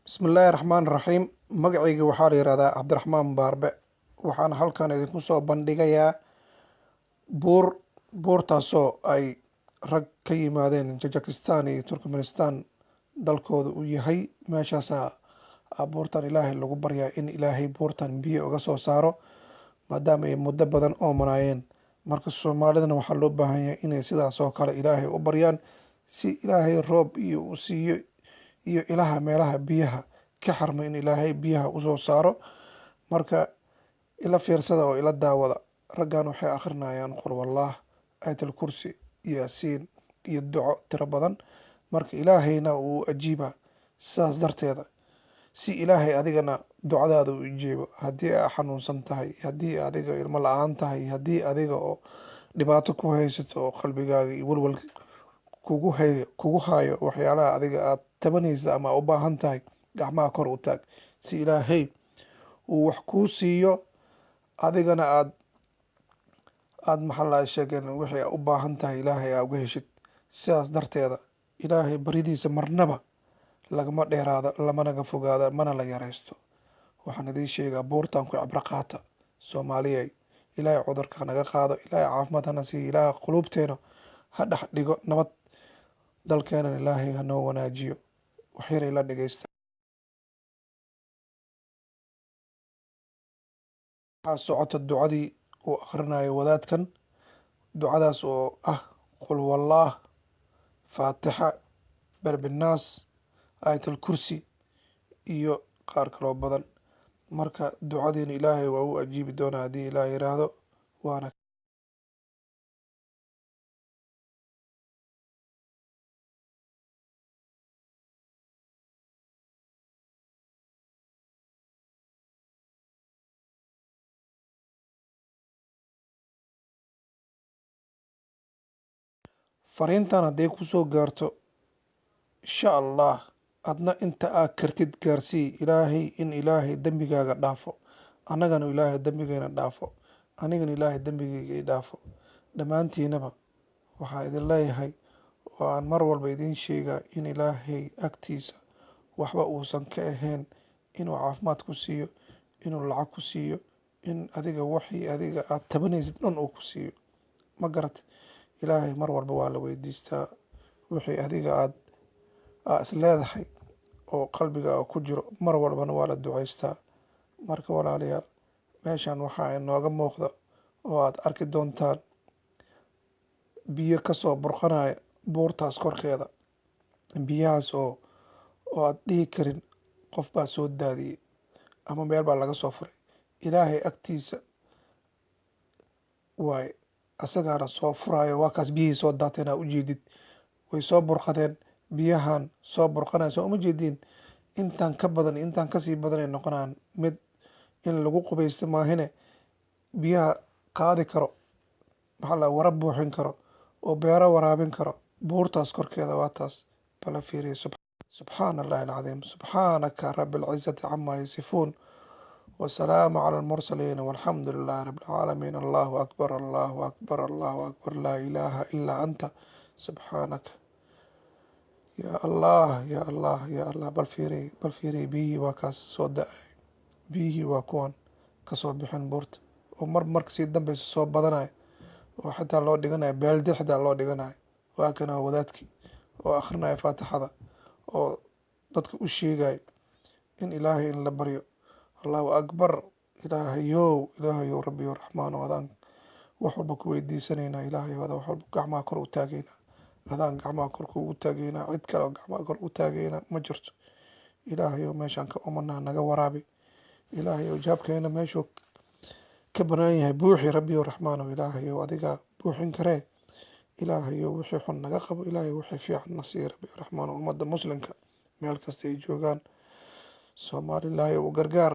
Bismillaahi Raxmaani Raxiim. Magacayga waxaa la yihahdaa Cabdiraxmaan Baarbe. Waxaan halkan idinku soo bandhigayaa buur, buurtaasoo ay rag ka yimaadeen Tajikistan iyo Turkmenistan dalkooda uu yahay. Meeshaasaa buurtan Ilaahay lagu baryaa in Ilaahay buurtan biyo uga soo saaro, maadaama ay muddo badan oomanaayeen. Marka Soomaalidana waxaa loo baahan yahay inay sidaas oo kale Ilaahay u baryaan, si Ilaahay roob iyo u siiyo, iyo ilaha meelaha biyaha ka xarmay in Ilaahay biyaha usoo saaro. Marka ila fiirsada oo ila daawada. Raggan waxay akhrinayaan Qul Wallaah, Aayatul Kursi, Yaasiin iyo duco tiro badan. Marka Ilaahayna wuu ajiibaa. Sidaas darteeda, si Ilaahay adigana ducadaada u ajiibo, haddii aa xanuunsan tahay, haddii adiga ilmo la-aan tahay, haddii adiga oo dhibaato ku haysato oo qalbigaaga iyo walwal kugu hayo, kugu hayo waxyaalaha adiga aad tabanaysa ama u baahan tahay, gacmaha kor u taag si Ilaahay uu wax kuu siiyo, adigana aad maxaa la sheegeen wixii u baahan tahay Ilaahay aa uga heshid. Sidaas darteeda, Ilaahay baridiisa marnaba lagama dheeraado, lamanaga fogaado, mana la yaraysto. Waxaan idiin sheegaa, buurtan ku cibro qaata, Soomaaliyay. Ilaahay cudurka hanaga qaado, Ilaahay caafimaad hana siiyo, Ilaahay quluubteena ha dhex dhigo nabad, dalkeenan Ilaahay hanoo wanaajiyo. Waxyar ila dhegeysta. Waxaa socota ducadii uu akhrinayo wadaadkan, ducadaas oo ah Qul Wallaah, Faatixa, Berbinaas, Aayatul Kursi iyo qaar kaloo badan. Marka ducadiina Ilaahay waa u ajiibi doonaa haddii Ilaah yiraahdo. Waana fariintan hadday kusoo gaarto, insha Allah adna inta aa kartid gaarsii. Ilaahay in Ilaahay dembigaaga dhaafo, annagana Ilaahay dembigeena dhaafo, anigana Ilaahay dembigayga i dhaafo. Dhammaantiinaba waxaa idin leeyahay oo aan mar walba idiin sheegaa in Ilaahay agtiisa waxba uusan ka ahayn inuu caafimaad ku siiyo, inuu lacag ku siiyo, in adiga waxii adiga aad tabanaysid dhan uu ku siiyo. Ma garat? Ilaahay mar walba waa la weydiistaa wixii adiga aad is leedahay oo qalbiga ku jiro. Mar walbana waa la duceystaa. Marka walaalayaal, meeshan waxaa inooga muuqda oo aad arki doontaan biyo kasoo burqanaya buurtaas korkeeda, biyahaas oo aad dhihi karin qof baa soo daadiyey ama meel baa laga soo furay. Ilaahay agtiisa waaye, asagaana soo furaayo. Waa kaas biyihii soo daateen, aa ujeedid, way soo burqadeen. Biyahan soo burqanaya soo uma jeediin? Intaan ka badan, intaan kasii badan ay noqonayaan. Mid in lagu qubaysto maahine biyaha qaadi karo, maxaa la wara buuxin karo oo beero waraabin karo. Buurtaas korkeeda waa taas. Bala fiiriya. Subxaana Allahi alcadiim. Subxaanaka rabi alcizati camaa yasifuun, wasalaamu cala almursaliin, walxamdu lilahi rabi alcaalamiin. Allahu akbar, Allahu akbar, Allahu akbar, laa ilaaha ilaa anta, subxaanaka ya Allah, ya Allah, ya Allah. Bal fiiriy, bal fiiriy, biyihii waa kaas soo da-ay. Biyihii waa kuwan kasoo bixin buurta oo mar marka sii dambeysa soo badanaya, oo xitaa loo dhiganayo baaldi, xitaa loo dhiganayo. Waa kana wadaadkii oo akhrinaya Faatixada oo dadka u sheegayo in Ilaahay in la baryo. Allahu akbar. Ilaahayow, Ilaahayow, Rabbiyo Raxmaano, adaan wax walba ku weydiisanaynaa. Ilaahayow, adaan wax walba gacmaha kor u taagaynaa, adaan gacmaha kor kuugu taagaynaa. Cid kale oo gacmaha kor u taagaynaa ma jirto. Ilaahayow, meeshaan ka omanaa naga waraabi. Ilaahayow, jaabkeena meeshuu ka banaan yahay buuxi. Rabbiyo Raxmaano, Ilaahayow, adigaa buuxin karee. Ilaahayow, wixii xun naga qabo. Ilaahay, wixii fiican na siiya. Rabbiyo Raxmaano, ummadda Muslimka meel kasta ay joogaan, Soomaali, Ilaahay u gargaar.